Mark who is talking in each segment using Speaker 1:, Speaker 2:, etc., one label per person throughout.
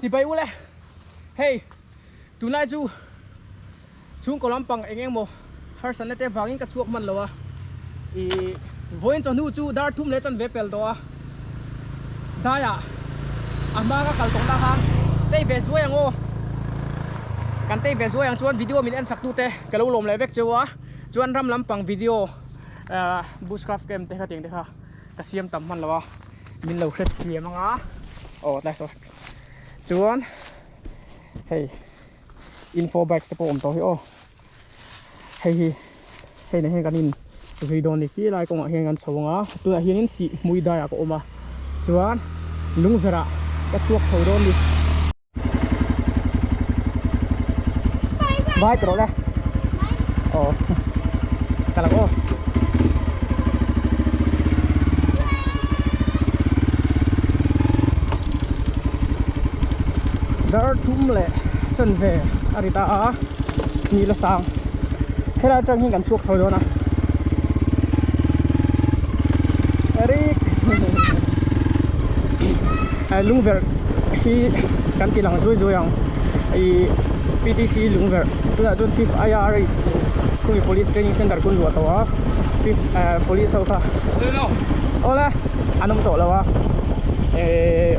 Speaker 1: Chibai ule hei tunlai chu chhungkaw lampang eng eng maw harsatna te vangin ka chhuak hman lo a ih vawiin chawhnu chu dar thum leh chanve pel tawh a daiah a hma ka kal tawh na khan tei ve zuai ang aw kan tei ve zuai ang chuan video min en sak tu te ka lo lawm leh vek cheu a chuan ram lampang video ah bushcraft camp te kha tiang te kha ka siam tam hman lo a min lo hrethiam ang a aw tlai saw chuan hei info bike te pawh awm tawh hi aw hei hi hei nen hian kan in zui dawn ni khi lai kawngah hian kan chho ang a tunah hianin sih hmui daiah ka awm a chuan lungverah ka chhuak chho dawn ni. Bye tawh le aw ka lang aw. Dar thum leh chanve a ri ta a ni la sang helai atang hian kan chhuak chho dawn a Eric lungverh hi kan ti lang zui zui ang ih P T C lungverh tunah chuan fifth I R khumi police training center kun luah tawh a fifth police ho kha awle an awm tawh lo a eh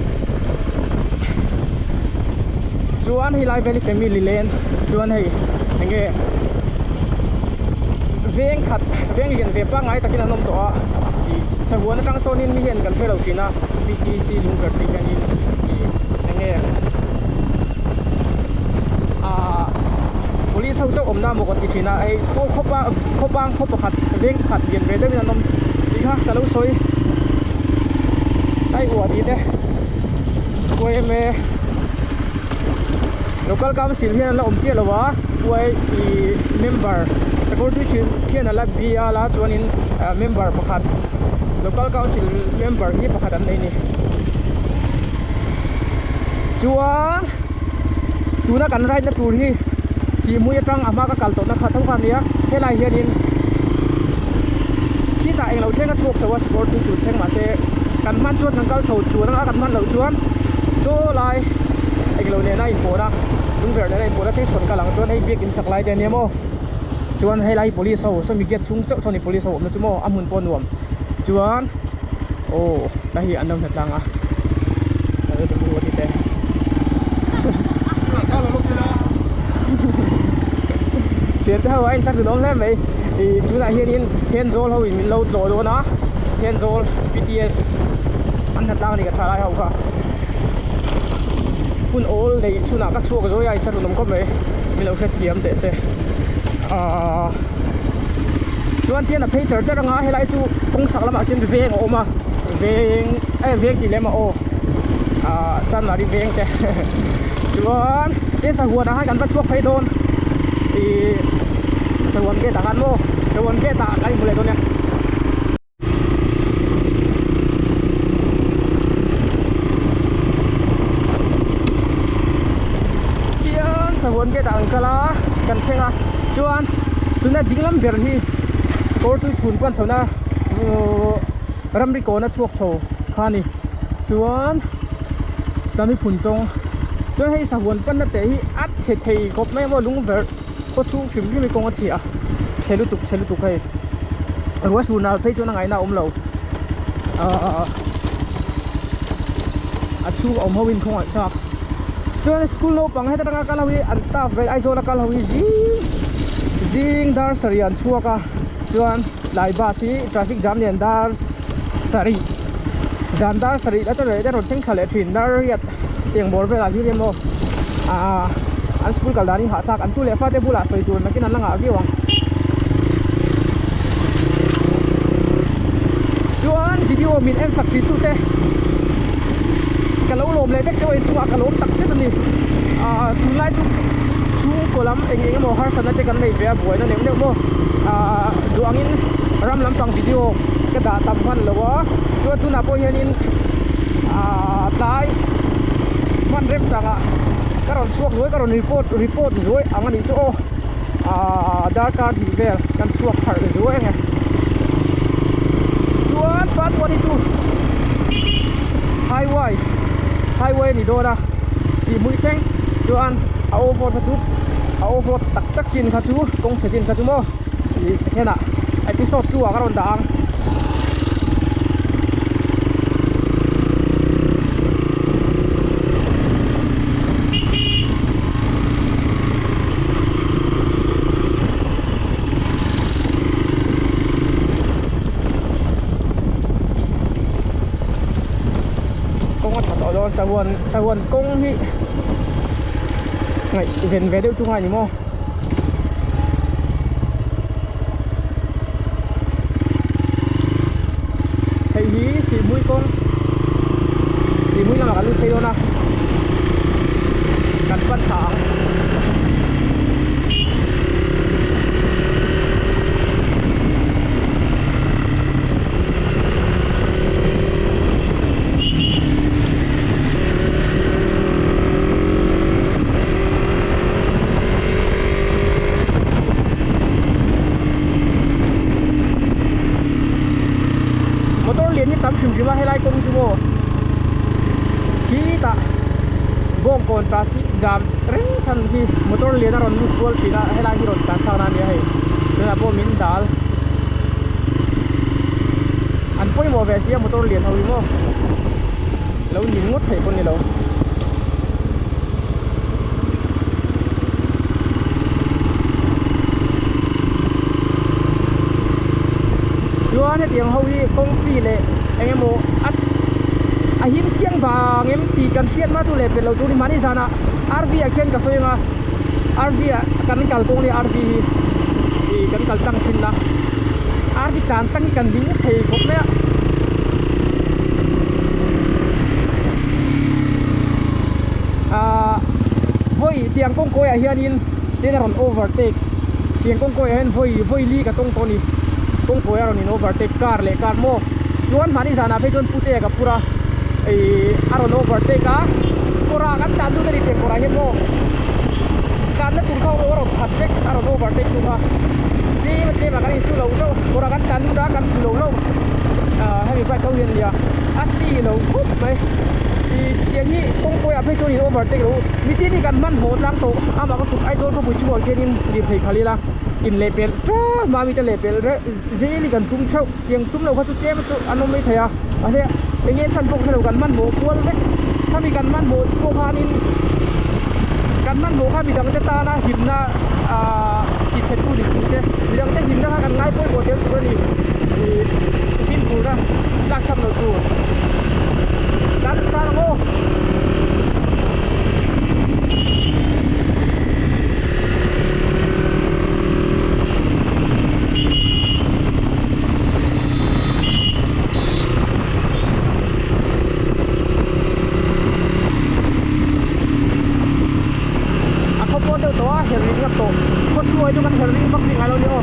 Speaker 1: chuan helai vel hi family lane chuan hei enge veng khat veng lian ve pangngai takin an awm tawh a ih sahuan atang sawnin mi hian kan hre lo thin a P T C lungverh tih hianin ih enge ah police ho chauh awmna maw kan ti thin a hei khaw khawpa khawpang khaw pakhat veng pakhat lian ve deuhin an awm tih kha ka lo sawi ai uah tih te yma local council hian an la awm chiah lo a y member security chin hian a la bial a chuanin member pakhat local council member hi pakhat an nei a ni chuan tuna kan ride na tur hi sihmui atang a hma ka kal tawhna kha tho kha a nia helai hianin khitah englo thleng a chhuak chho a sport chu thleng mahse kan hman chuan kan kal chho tur anga kan hman loh chuan saw lai englo nena inpawhna lungverh nena inpawhna thleng sawn kal ang chuan hei biakin sak lai te ania maw chuan helai hi police ho sawmi gate chhung chauh sawn police ho awmna chu maw a hmun pawh nuam chuan aw ta hi an lo hna tlang a thian te ho a inthla hlun awm hle mai ih tunah hianin Thenzawl ho in min lo tlawh dawn a Thenzawl P T S an hna tlang a ni ka tha lai ho kha hun awl neih chhunah ka chhuak zawi a inthla hlun awm khawp mai min lo hrethiam teh se ahh chuan tian a phei char char anga helai chu kawng chhak lamah khian veng a awm a veng eh veng tih lem a aw ah chanmari veng te chuan tin sahuan ah khan kan va chhuak phei dawn ih sahuan gate ah khan maw sahuan gate ah kan inhmu leh dawn nia. Tian sahuan gate ah kan kal a kan thleng a chuan tuna ding lam ber hi kawr tui chhun pawn chho na ramri kawna chhuak chho kha a ni chuan tami phun chawng chuan hei sahuan panna teh hi a chhe thei khawp mai a maw lung verh khaw chhung hrim hrim hi kawng a chhia a chhe lutuk chhe lutuk hei ruah sur nal phei chuan a ngaihna a awm lo ahh a chhung a awm ho in khawngaih thlak chuan school naupang heta tanga kal ho hi an staff vel Aizawl a kal ho hi zing zing dar sarih an chhuak a chuan tlai bus hi traffic jam lian dar sarih zan dar sarih la chuan rawn thleng thla leh thin dar riat tiang bawr velah hi emaw ah an school kal dan hi hahthlak an tu leh fate bulah sawi tur nakin an la ngah viau ang chuan video min en sak thin tute ka lo lawm leh vek chauh a inchungah ka lawm tak zet a ni ah tunlai chu chhungkaw lam eng eng emaw harsatna te kan nei ve a buaina neuh neuh maw ah duh angin ram lampang video ka dah tam hman lo a chuan tunah pawh hianin ah tlai hman rem changah ka rawn chhuak zuai ka rawn report report zuai ang a nih chu aw ah darkar hnih vel kan chhuak harh zuai ang e chuan part one hi chu highway highway a ni dawn a. Sihhmui thleng chuan a off road kha chu a off road tak tak chin kha chu kawng chhe chin kha chu maw ih second ah episode 2 ah ka rawn dah ang. Kawng a tha tawh dawn sahuan sahuan kawng hi ngaih ven ve deuh chu ngai ni maw. Hei hi Sihhmui kawng Sihhmui lamah kan lut phei dawn a kan pan thla ang. Motor lian hi tam hrim hrim a helai kawng chu maw khitah bawngkawn traffic jam reng chhan hi motor lian a rawn lut kual thin a helai hi rawn tlan chak na ania hei tunah pawh min dal an pawimawh ve sia motor lian ho hi maw lo nin ngawt theih pawh ni lo. Chuan hetiang ho hi kawng free leh eng emaw a a him chiang vang em tih kan hriat hma chu leh pel lo tur a ni. Mahni zanah RV ah khian ka sawi ang a, RV ah kan kal kawng nia RV hi ih kan kal tlang thin a, RV tlan tlang hi kan ding thei khawp mai a. Ahh vawi tiang kawng kawiah hianin tin a rawn overtake tiang kawng kawiah hian vawi vawi li ka tawng tawh a ni kawng kawi a rawn in overtake car leh car maw chuan mahni zanah phei chuan pute ka phur a ih a rawn overtake a kawrah kan tlan lut a ni tiang kawrah hian maw tlanna tur kha a rawn khat vek a rawn overtake tu kha tlem a tlem ah kan insu lo chauh kawrah kan tlan lut a kan tlu lo hlauh ah hemi bike ho hian nia a chi lo khawp mai ih tiang hi kawng kawiah phei chuan in overtake lo mitin hi kan hmanhmawh tlang tawh amah ka kut Aizawl khawpui chhungah khianin lirthei khalh ila inlehpelh ṭeuh hma mite lehpelh reuh zel hi kan tum ṭheuh tiang tum lo kha chu tlem chu an awm mai thei a mahse eng nge chhan pawh ka hrelo kan hmanhmawh kual vek khami kan hmanhmawh pawh khanin kan hmanhmawh kha midangte tana himna ahh tichhetu ni suh se midangte himna kha kan ngai pawimawh tel tur a ni ih fimkhurna tlak cham lo tur tan tan ang aw. A khaw pawn deuh tawh a her ring ngap tawh khaw chhuah hi chu kan her ring vak rih ngai lo a ni aw.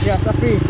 Speaker 1: Yes, a free.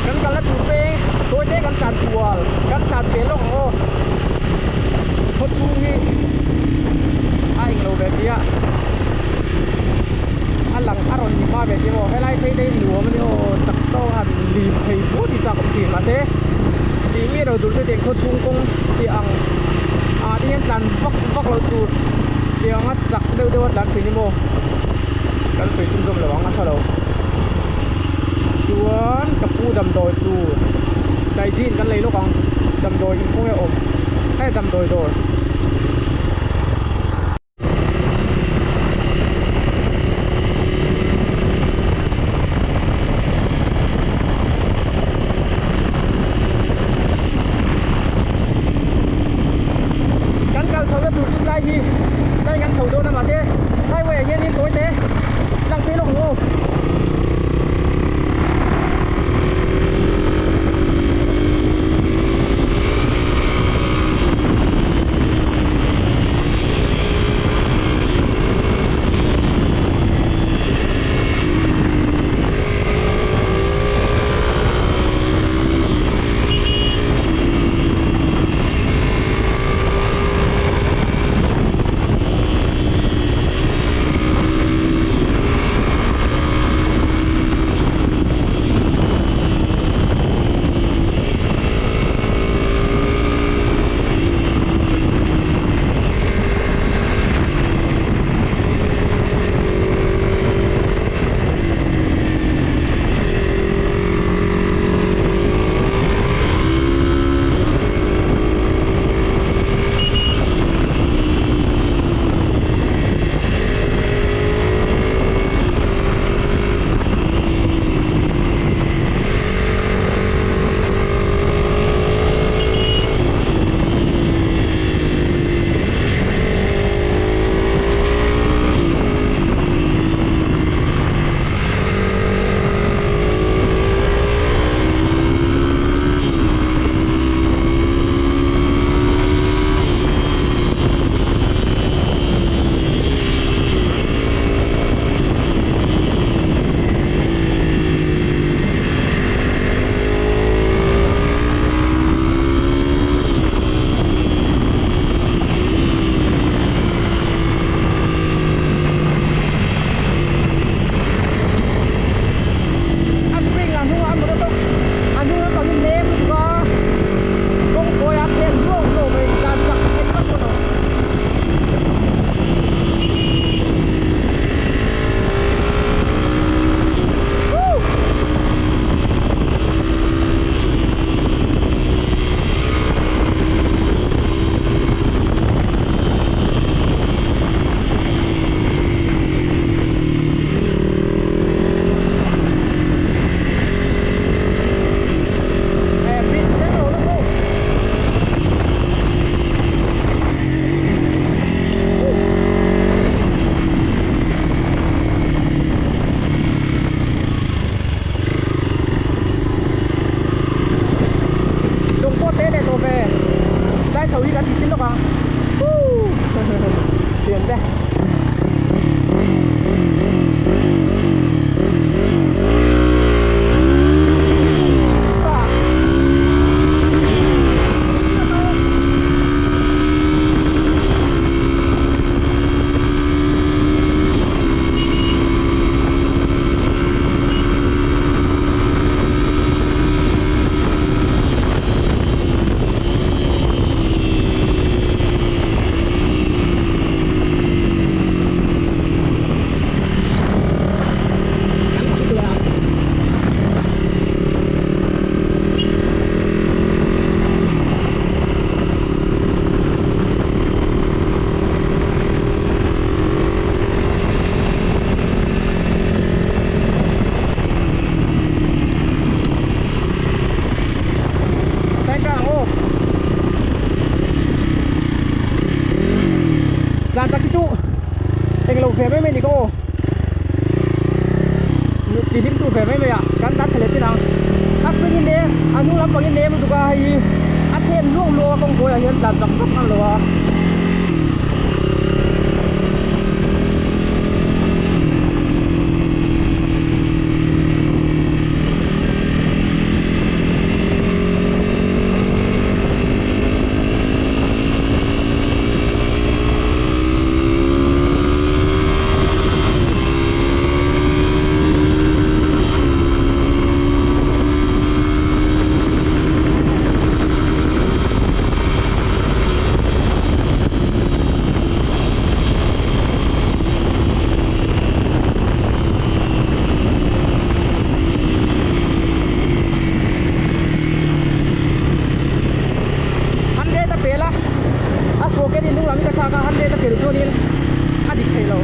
Speaker 1: Kan kal na tur peng tawi te kan tlan kual kan tlan ve lawk ang aw khaw chhung hi a englo ve si a a lang a rawn ni hma ve si maw helai phei te hi nuam a ni aw chak tawk han lim phei put hi chak awm thin mahse tih mi ro tur chu tiang khaw chhung kawng tih ang ah te hian tlan vak vak loh tur tiang a chak deuh deuh a tlan thin hi maw kan sawi chhunzawm lo ang a tha lo chuan ka pu damdawi tur daijin kan lei lawk ang damdawi inkhawng e awm hei damdawi dawr. Kan kal chho na tur chu tlai hi tlai kan chho dawn a mahse highway ah hianin tawi te tlang phei lawk ang aw. Tlan chak hi chu englo ve mai mai ni ka aw. Ti hlim tu ve mai mai a kan tlan chhe leh chin ang. A spring in nem a hnung lampang in nem lutuk a hei hi a then luak luak a kawng kawiah hian tlan chak vak ang lo a. Hundred a pel a, a sprocket in hnung lam in ka thlak a, hundred a pel chuanin a dik thei lo.